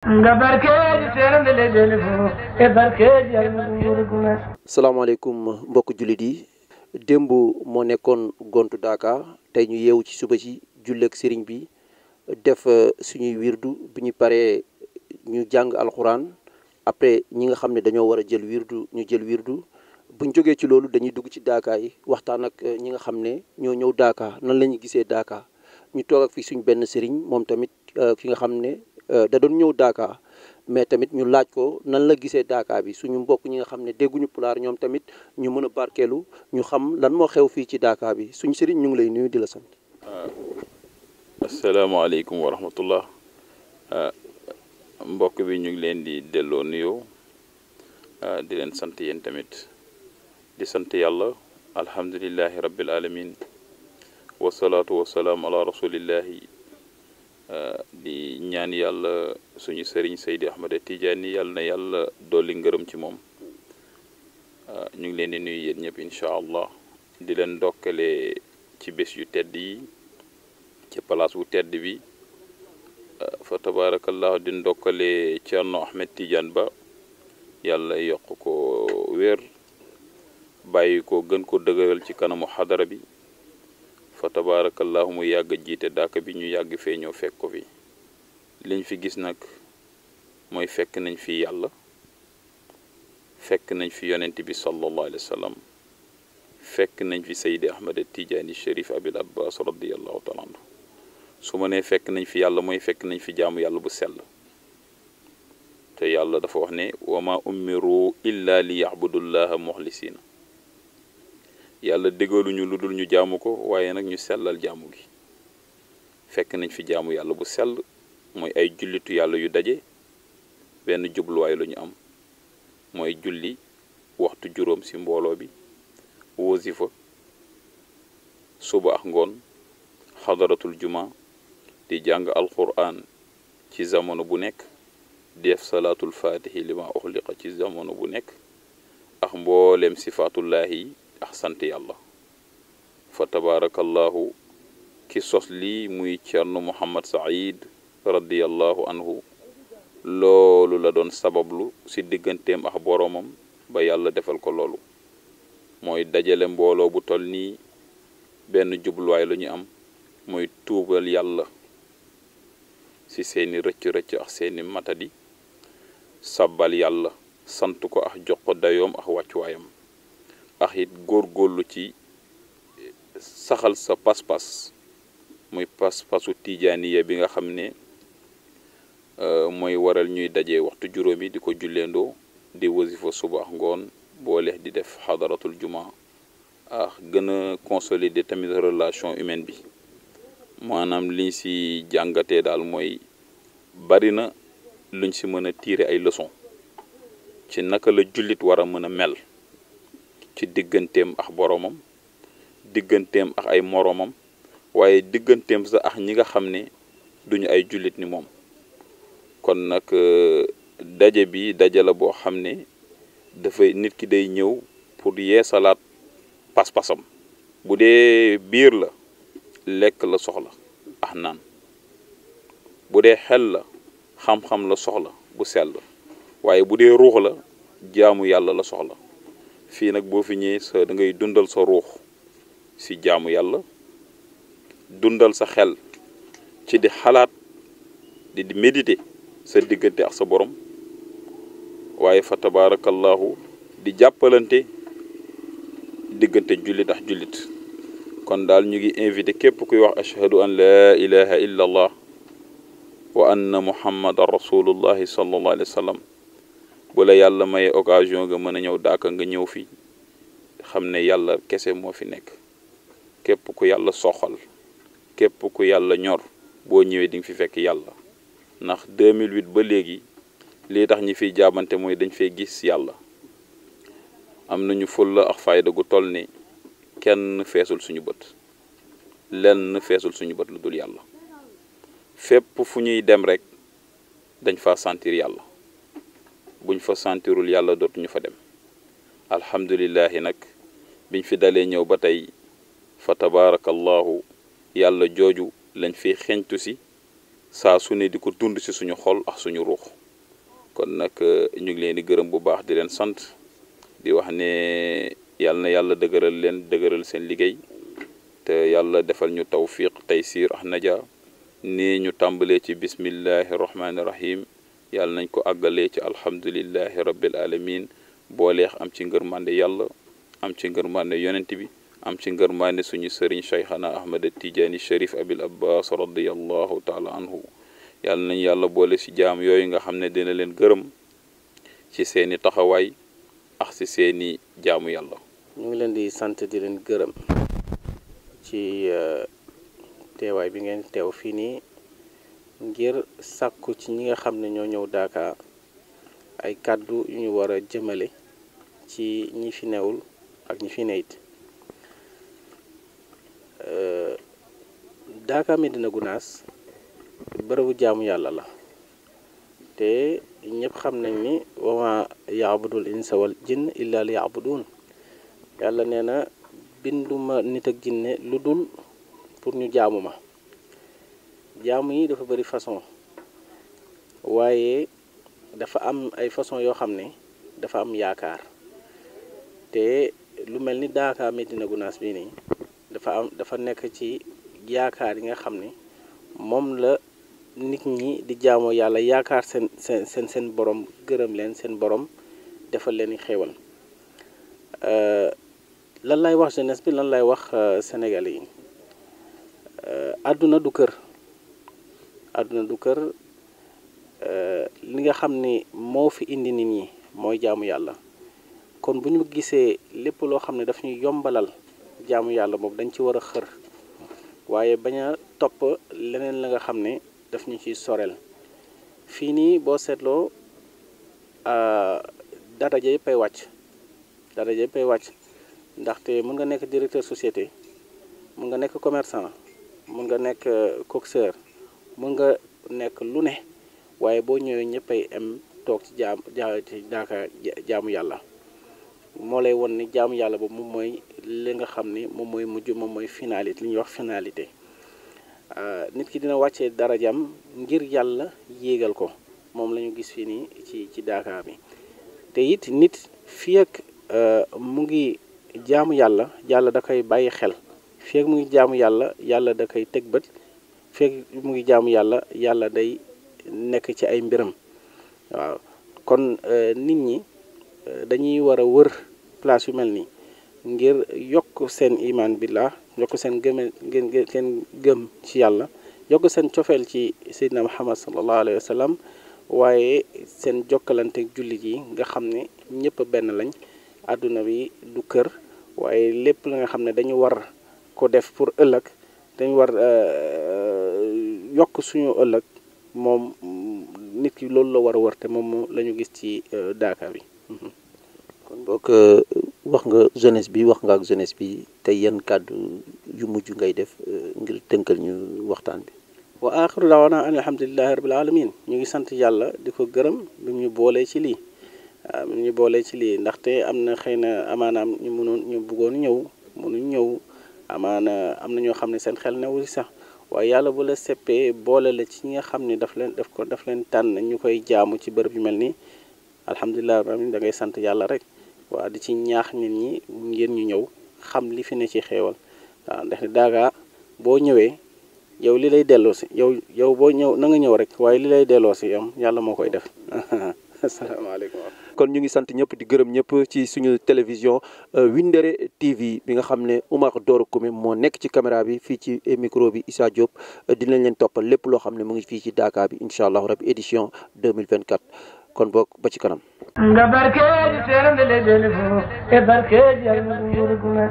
nga barkeeji seerandele dele fo e barkeeji yalma ɗum wurguna. salaamaaleykum mbokk jullit yi démb moo nekkoon gontu daaka tey ñu yeewu ci suba ci julleeg sëriñ bi def suñuy wirdu bi ñu paree ñu jàng alxuraan après ñi nga xam ne dañoo war a jël wirdu ñu jël wirdu buñ jógee ci loolu dañuy dugg ci daaka yi waxtaan ak ñi nga xam ne ñoo ñëw daaka nan la ñu gisee daaka ñu toog ak fi suñ benn sëriñ moom tamit ki nga xam ne da doon ñëw daaka mais tamit ñu laaj ko nan la gisee daaka bi suñu mbokk ñi nga xam ne dégguñu pulaar ñoom tamit ñu mën a barkeelu ñu xam lan moo xew fii ci daaka bi suñu sëriñ ñu ngi lay nuyu di la sant. asalaamaaleykum wa rahmatullah mbokk bi ñu ngi leen di delloo nuyoo di leen sant yéen tamit di sant yàlla alhamdulillahi rabbil alamin wasalaatu wasalaam ala rasulillahi di ñaan yàlla suñu sëriñ Seydi Ahmad Tijaani yàlla na yàlla dolli ngërëm ci moom ñu ngi leen di nuyu yéen ñëpp incha allah di leen dokkale ci bés yu tedd yi ci place bu tedd bi fa tabarakallah di ndokkale Cerno Ahmed Tidiane Ba yàlla yokk ko wér bàyyi ko gën ko dëgëral ci kanamu xadara bi fa tabarakallahu mu yàgg jiite daaka bi ñu yàgg fee ñëw fekk ko fi liñ fi gis nag mooy fekk nañ fi yàlla fekk nañ fi yonent bi sallallahu alayhi wa sallam fekk nañ fi Seydi Ahmad Tijaani Chérif Abil Abbas radiyallahu taala anhu su ma nee fekk nañ fi yàlla mooy fekk nañ fi jaamu yàlla bu sell te yàlla dafa wax ne wa ma umiru illa li ya'budullaha muxlisina yàlla déggaluñu lu dul ñu jaamu ko waaye nag ñu sellal jaamu gi fekk nañ fi jaamu yàlla bu sell mooy ay jullitu yàlla yu daje benn jubluwaay la ñu am mooy julli waxtu juróom ci mbooloo bi wasifa suba ak ngoon xadaratul juma di jàng alquran ci jamono bu nekk def salaatul fatihi lima uxliqa ci jamono bu nekk ak mbooleem sifaatullaahi yi ak sant yàlla fa tabarakallahu ki sos lii muy Cerno Muhammad Saïd radiyallahu anhu loolu la doon sabablu ci digganteem ak boroomam ba yàlla defal ko loolu mooy dajale mbooloo bu toll nii benn jubluwaay la ñu am mooy tuubal yàlla ci seeni rëcc-rëcc ak seeni matadi sabbal yàlla sant ko ak jox ko dayoom ak wàccuwaayam ak it góorgóorlu ci saxal sa pas-pas muy pas-pasu tijaaniya bi nga xam ne mooy waral ñuy daje waxtu juróomi di ko julleendoo di wasifa suba ak ngoon boole di def xadaratul juma ak gën a consolider tamit relation humaine bi maanaam liñ ci jàngatee daal mooy bari na luñ ci mën a tirer ay leçons ci naka la jullit war a mën a mel ci digganteem ak boroomam digganteem ak ay moroomam waaye digganteem sa ak ñi nga xam ne duñu ay jullit ni moom kon nag daje bi daje la boo xam ne dafay nit ki day ñëw pour yeesalaat pas-pasam bu dee biir la lekk la soxla ak naan bu dee xel la xam-xam la soxla bu sell waaye bu dee ruux la jaamu yàlla la soxla fii nag boo fi ñëwee sa da ngay dundal sa ruux ci jaamu yàlla dundal sa xel ci di xalaat di méditer sa diggante ak sa borom waaye fa tabarakallahu di jàppalante diggante jullit ak jullit kon daal ñu ngi invité képp kuy wax ashhadu an la ilaha illa allah wa anna muhammadan rasulullahi sallallahu alayhi wa sallam bu la yàlla maye occasion nga mën a ñëw daaka nga ñëw fi xam ne yàlla kese moo fi nekk képp ku yàlla soxal képp ku yàlla ñor boo ñëwee di nga fi fekk yàlla ndax 2008 ba léegi lii tax ñi fiy jaabante mooy dañ fee gis yàlla am nañu fulla ak fayda gu toll ni kenn feesul suñu bët lenn feesul suñu bët lu dul yàlla fépp fu ñuy dem rek dañ fa sentir yàlla buñ fa sentirul yàlla dootuñu fa dem alhamdulillahi nag biñ fi dalee ñëw ba tey fa tabarakallahu yàlla jooju lañ fi xeñtu si saa su ne di ko dund ci suñu xol ak suñu ruux. kon nag ñu ngi leen di gërëm bu baax di leen sant di wax ne yàlla na yàlla dëgëral leen dëgëral seen liggéey te yàlla defal ñu tawfiq taysiir ak naja nii ñu tàmbalee ci bismillahi rahmaani rahim yàlla nañ ko àggalee ci alhamdulillahi rabbil alamin booleex am ci ngërmande yàlla am ci ngërmande yonent bi am ci ngërmande suñu sëriñ Cheikhana Ahmad Tijaani Sharif Abil Abbas radiyallahu taala anhu yàlla nañ yàlla boole ci jaam yooyu nga xam ne dina leen gërëm ci seeni taxawaay ak ci seeni jaamu yàlla. ñu ngi leen di sant di leen gërëm ci teewaay bi ngeen teew fii nii ngir sàkku ci ñi nga xam ne ñoo ñëw Daaka ay kàddu yu ñu war a jëmale ci ñi fi newul ak ñi fi neyit Daaka Médina Gounass bërëbu jaamu yàlla la te ñëpp xam nañ ni wa ma yaabudul insa wal jinn illa li yaabudun yàlla nee na binduma nit ak jinne lu dul pour ñu jaamu ma jaamu yi dafa bari façon waaye dafa am ay façon yoo xam ne dafa am yaakaar te lu mel ni Daaka Médina Gounass bii nii dafa nekk ci yaakaar yi nga xam ne moom la nit ñi di jaamoo yàlla yaakaar seen borom gërëm leen seen borom defal leen i xéewal lan lay wax jeunesse bi lan lay wax Sénégalais yi àdduna du kër li nga xam ni moo fi indi nit ñi mooy jaamu yàlla kon bu ñu gisee lépp loo xam ne daf ñuy yombalal jaamu yàlla boobu dañ ci war a xër waaye bañ a topp leneen la nga xam ne daf ñu ciy sorel fii nii boo seetloo daraja yëpp ay wàcc ndaxte mën nga nekk directeur société mën nga nekk commerçant mën nga nekk coxeur mën nga nekk lu ne waaye boo ñëwee ñëpp ay am toog ci Daaka jaamu yàlla moo lay won ni jaamu yàlla boobu moom mooy li nga xam ni moom mooy mujj moom mooy finalité li ñuy wax finalité nit ki dina wàccee darajam ngir yàlla yéegal ko moom la ñu gis fii nii ci Daaka bi te it nit fii ak mu ngi jaamu yàlla da koy bàyyi xel fii ak mu ngi jaamu yàlla da koy teg bët fii ak mu ngi jaamu yàlla day nekk ci ay mbiram waaw kon nit ñi dañuy war a wër place yu mel nii ngir yokk seen iman billah yokk seen gëm ci yàlla yokk seen cofeel ci Seydina Muhammad sallallahu alayhi wa sallam waaye seen jokkalante jullit yi nga xam ne ñëpp benn lañ àdduna bi du kër waaye lépp la nga xam ne dañu war ko def pour ëllëg dañu war yokk suñu ëllëg moom nit ki loolu la war a wër te moom la ñu gis ci Daaka bi. kon boog wax nga jeunesse bi wax nga ak jeunesse bi te yan kàddu yu mujj ngay def ngir tënkal ñu waxtaan bi. wa axiru daawana an alhamdulillahi rabbil alamin ñu ngi sant yàlla di ko gërëm bi ñu boolee ci lii ndaxte am na xëy na amaanaam ñu bëggoon mënuñ ñëw amaana am na ñoo xam ne seen xel newul sax waaye yàlla bu la seppee boole la ci ñi nga xam ne daf leen tànn ñu koy jaamu ci bërëb yu mel nii alhamdulilah rabbil da ngay sant yàlla rek waaw di ci ñaax nit ñi ngeen ñu ñëw xam li fi ne ci xéewal waaw ndax Daaka boo ñëwee yow li lay delloo si yow boo ñëw na nga ñëw rek waaye li lay delloo si yow yàlla moo koy def asalaamaaleykum. kon ñu ngi sant ñëpp di gërëm ñëpp ci suñu télévision Windere TV bi nga xam ne Oumar Doro Koumé moo nekk ci caméra bi fii ci micro bi Issa Diop dinañ leen toppal lépp loo xam ne mu ngi fii ci Daaka bi incha allah rabi édition 2024 kon boog ba ci kanam. nga barkeeji seerande le dele fo e barkeeji almuɗum